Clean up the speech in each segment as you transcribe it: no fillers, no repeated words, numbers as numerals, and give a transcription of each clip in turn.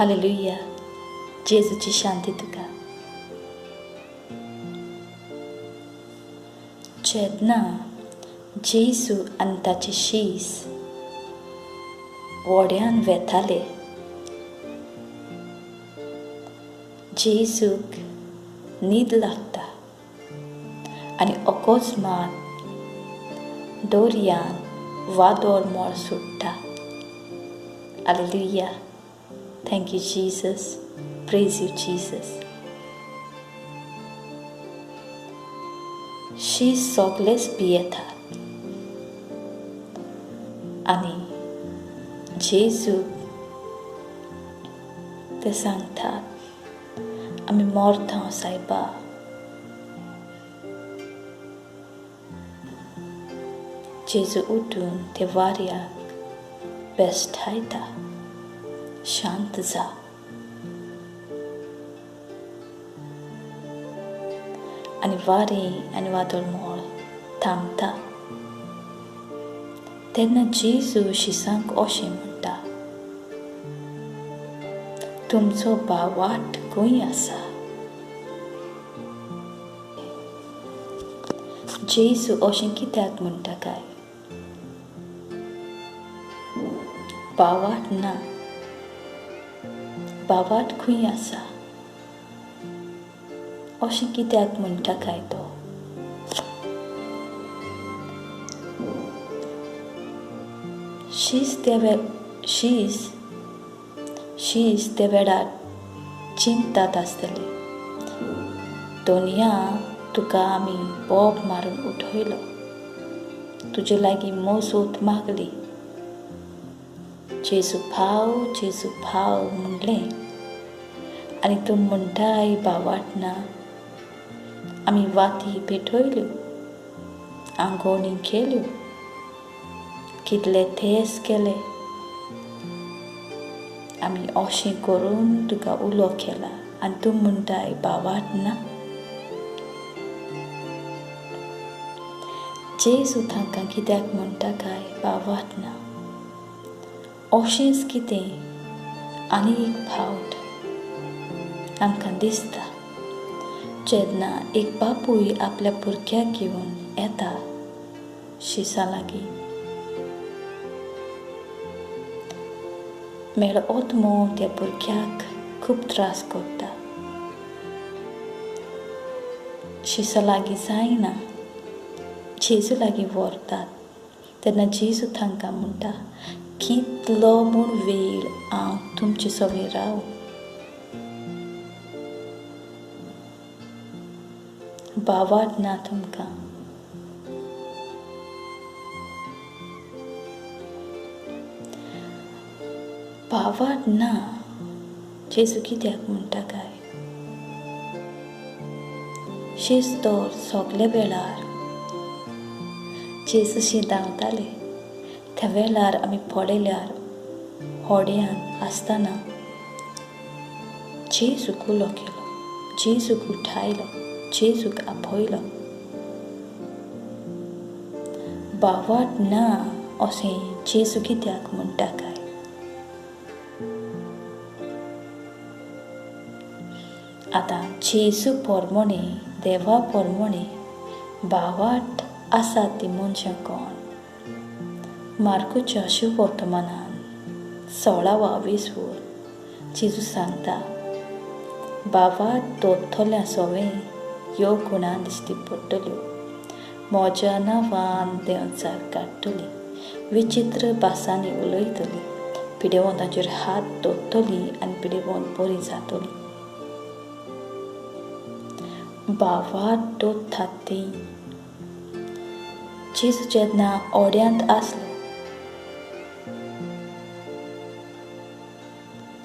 Hallelujah. जेजूची शांती तुका. जेन्ना जेजू आनी ताचे शीस व्हड्यान वेताले, जेजूक न्हीद लागता आनी अकस्मात दर्यान वादळ मोड सुट्टा. Hallelujah. Thank you Jesus. Praise you Jesus. शीस सगलेच भियेतात आनी जेजूक ते सांगतात, आमी मरता सायबा. जेजू उठून ते वाऱ्याक बेश्टायता, शांत जा. आनी वारें आनी वादळ मोळ थांबता. तेन्ना जेजू शिसांक अशें म्हणटा, तुमचो भावार्थ खंय आसा? जेजू अशें कित्याक म्हणटा काय? भावार्थ ना. भावार्थ खंय आसा अशें कित्याक म्हणटा काय तो? शीस शीस त्या वेळार चिंतात आसतले, दोनया तुका आमी बोब मारून उठयलो, तुजे लागीं मजत मागली, जेजू भाव जेजू भाव म्हणलें आनी तूं म्हणटाय भावार्थ ना. आमी वाती पेटयल्यो, आंगोणी केल्यो, कितले थेस केले, आमी अशें करून तुका उलो केला आनी तूं म्हणटाय भावार्थ ना. जेजू तांकां कित्याक म्हणटा काय भावार्थ ना? अशेंच कितें आनी एक फावट आमकां दिसता, जेन्ना एक बापूय आपल्या भुरग्याक घेवन येता शिसां लागीं. मेळ आत्मो त्या भुरग्याक खूब त्रास करता. शिसां लागीं जायना, जेजू लागीं व्हरतात. तेन्ना जेजू तांकां म्हणटा, कितलो म्हूण वेळ हांव तुमचे सवें राव? भावार्थ ना तुमकां. भावार्थ ना जेजू कित्याक म्हणटा काय? शीस तर सगल्या वेळार जेजू शी धांवताले त्या वेळार आमी पळयल्यार होड्यान आसतना जेजूक उलो केलो, जेजूक उठायलो, जेजूक आपयलो. भावार्थ ना अशें जेजू कित्याक म्हणटा काय? आतां जेजू पोरमोणे, देवा पोरमोणे भावार्थ आसा ती मनशां कोण? मार्कुच्या शुभवर्तमानान 16 वा 20 वर जेजू सांगता, भावार्थ दवरतल्या सवें ह्यो गुणां दिश्टी पडटल्यो. म्हज्या नांवान देंवचार काडटली, विचित्र भासांनी उलयतली, पिडेवंतांचेर हात दवरतली आनी पिडेवंत बरी जातली. भावार्थ दवरतात ती. जेजू जेन्ना ओड्यांत आसलो,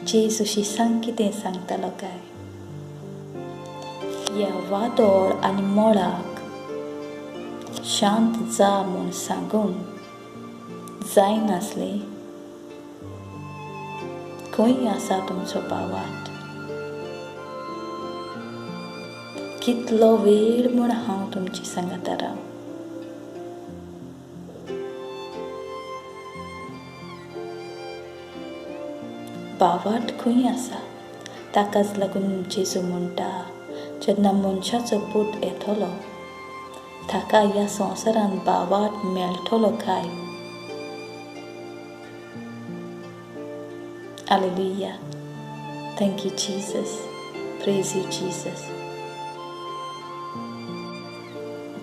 जेजू शिसांक कितें सांगतालो काय? ह्या वादळ आनी मोळाक शांत जा म्हूण सांगूंक जायनासलें? खंय आसा तुमचो भावार्थ? कितलो वेळ म्हूण हांव तुमची सांगाता राव? भावार्थ खंय आसा. ताकाच लागून जेजू म्हणटा, जेन्ना मनशाचो पूत येतलो ताका ह्या संवसारांत भावार्थ मेळटलो काय. Hallelujah. Thank you Jesus. Praise you Jesus.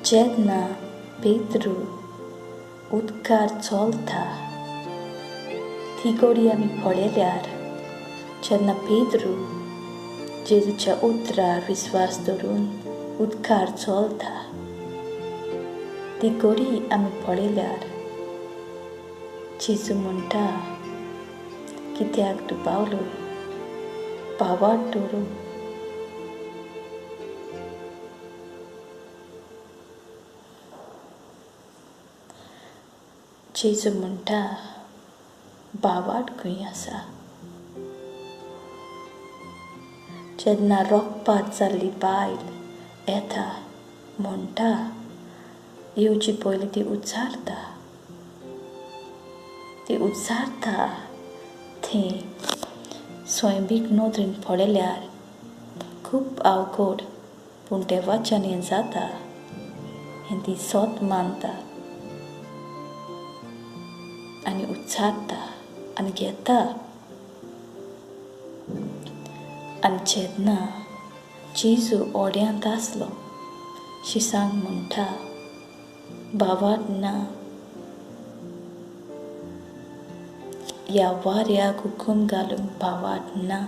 जेन्ना पेत्रू उदकार चलता ती गोडी आमी पळयल्यार, जेन्ना पेत्रू जेजूच्या उतरार विस्वास दवरून उदकार चलता ती गोडी आमी पळयल्यार, जेजू म्हणटा, कित्याक दुबावलो, भावार्थ दवरून. जेजू म्हणटा, भावार्थ खंय आसा. जेन्ना रोखपात जाल्ली बायल येता म्हणटा, येवची पयलीं ती उच्चारता, ती उच्चारता थंय स्वयंबीक नदरेन पळयल्यार खूब अवघड, पूण देवाच्यान हें जाता हें ती सत मानता आनी उच्चारता आनी घेता. आनी जेन्ना जेजू ओड्यांत आसलो, शिसांक म्हणटा, भावार्थ ना, ह्या वाऱ्याक हुकूम घालूंक भावार्थ ना.